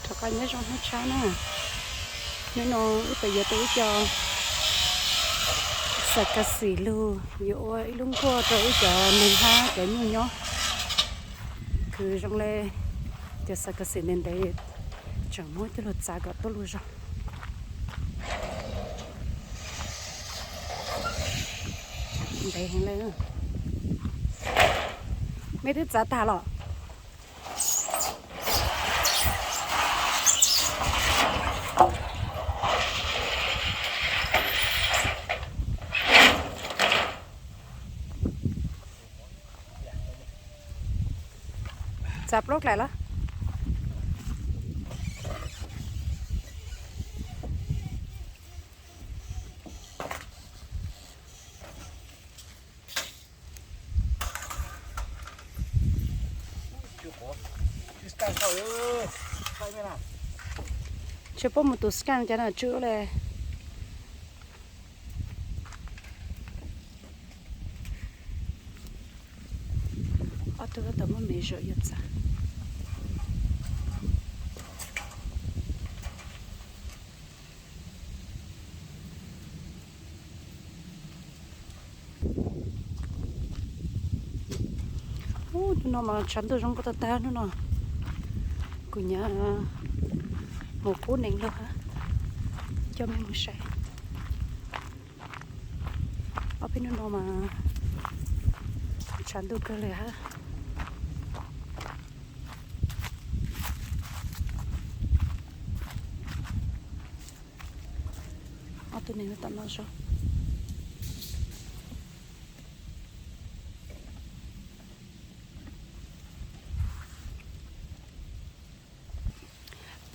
Rov qab nyob zoo hnub tshab na. Hnub no wb pem yuav tau ib co xam kas xim lug yuav ua ib lub nkuaj rau wb cov neeg hab cov nyuj nyob. Khwv zoo le, cov xam kas xim ntev ntev, tseem muab coj lug txav kom tuaj lug zog. Ntev heev le. Meb twb txav tag los? Txav plaub dlaim los? Tsis paub mus tus scan cas na tsw le. Ob tug tab tom muab me zom yuav txav. Ub, hnub no mas tshav ntuj zoo nkauj tag tag hnub no. Kuv nyam mus qub nees lug hab, coj mej mus saib. Ob peb hnub no mas tshav ntuj kawg le hab. Ob tug neeg tom no zog.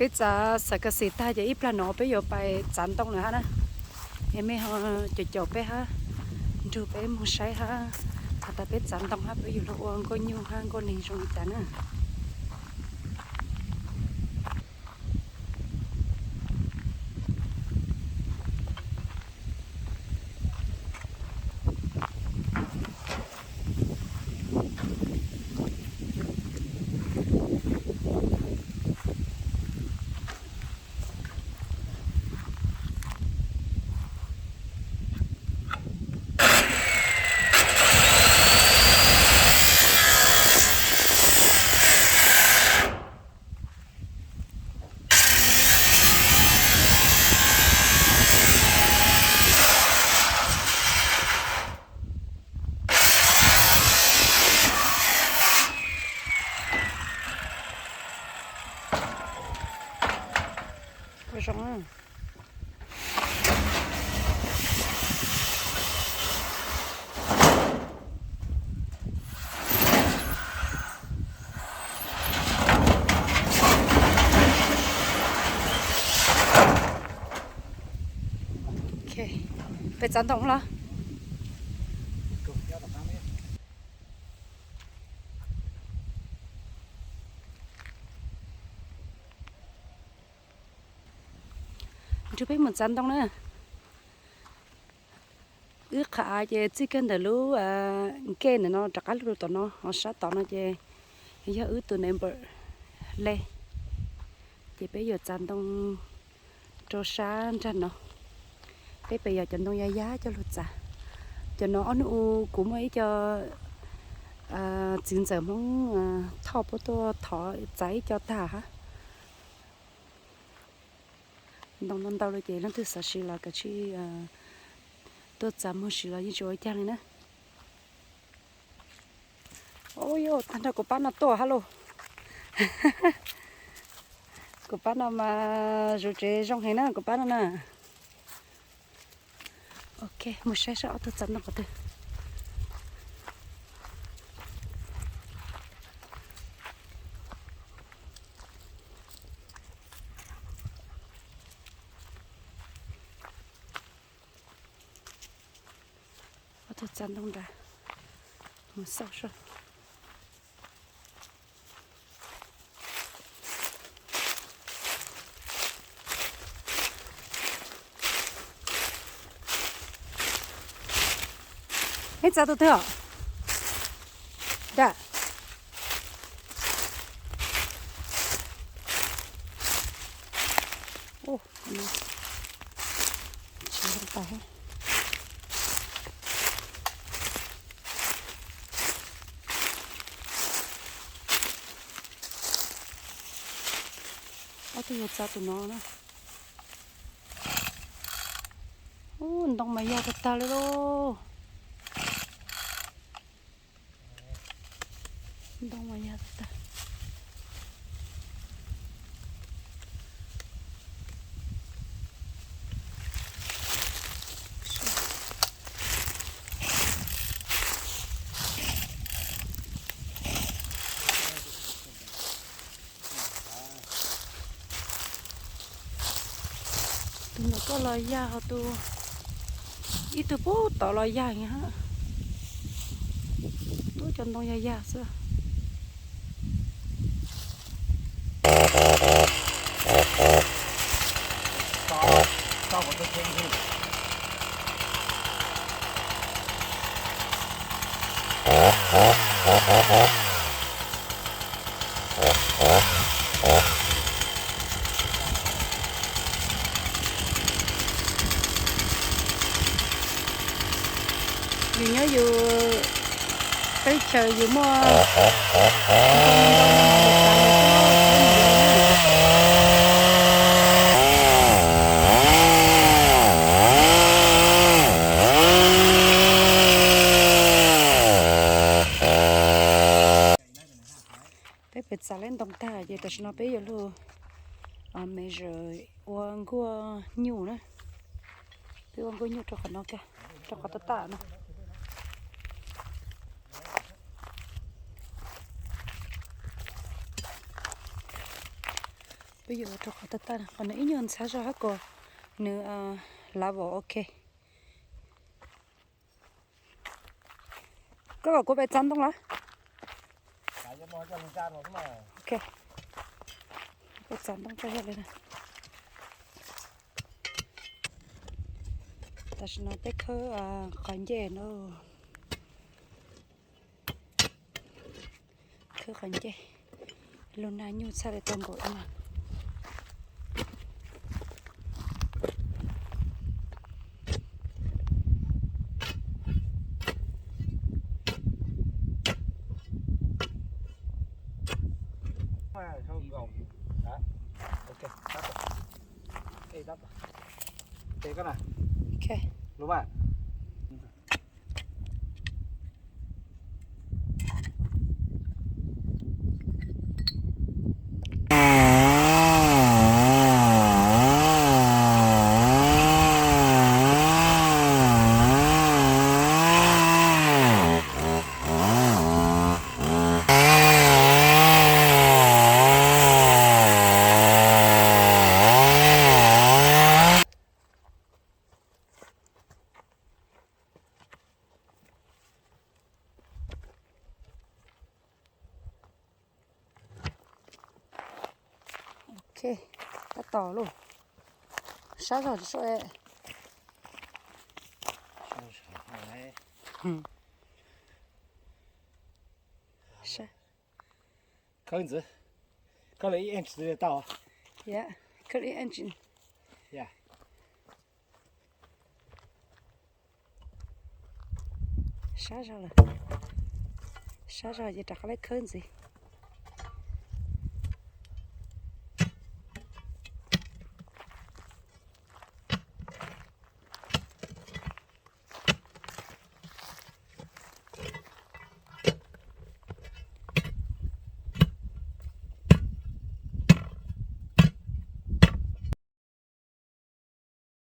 Peb txav xam kas xim tag ces ib plag no peb yuav pais txav ntoo lawm hab na. Es mej ho caum caum peb hab, nrug peb moog saib hab, has tas peb txav ntoo hab peb yuav lug ua nkuaj nyuj hab nkuaj neeg zoo li cas na. Ua zoo. Ok, peb txav ntoo los? Nrug peb mus txav ntoo na. Wb qha av ces txij kawg ntawm lub nkej ntawm no rov qab lug tom no, ho sab tom no ces yog wb tus neighbor le. Ces peb yuav txav ntoo rau sab nrag no. Peb pem yog cov ntoo yaj yaj coj lug txav. Cov no ob hnub u kuv muaj ib co txiv ntxawm Hmoob Thoj puab tuaj thov txav ib co tag hab. Ntoo ntau ntau li ces leej twg xav siv los kav tsij tuaj txav muag siv los yeej tsis ua caag li na. Ub, yuav tag nrho kuv pab no tuaj hab lauj. Kuv pab no mas zuv tsev zoo heev na, kuv pab no na. Ok, mus saib saib ob tug txav ntoo qhov twg. Ob tug txav ntoo nrad, mus xauj seb. Neb txav tus twg os? Nrad. Tsis zoo tas. Ob tug yuav txav tus no na. Ub, ntoo mas yag tag tag li lauj. Ntoo mas yag tag tag. Tus ntawm koj los yag, ho tus ib tug puag tod los yag, tub cov ntoo yag yag xwb. Yus nyob yus teb chaws yus muaj. Peb pem txav leb ntoo tag ces tam sim no peb yuav lug measure ua nkuaj nyuj na. Peb ua nkuaj nyuj rau qhov no, rau qhov tab tag no. Peb yuav ua rau qhov tab tag no, qhov no ib nyuag ntxhab zog hab kuas nws level ok. Koj kom kuv pem txav ntoo lawm. Ok, pem txav ntoo tso yog li na. Tam sim no peb khawb qhov ncej no. Khawb qhov ncej, lug nag nyuj txhaj li tau npaum no. Ok, tab tom lauj. Sab zog tsis sab. Khawb ntxiv, khawb li ib inch tau. Khawb li ib inch. Sab zog lawm, sab zog ces rov qab leb khawb ntxiv.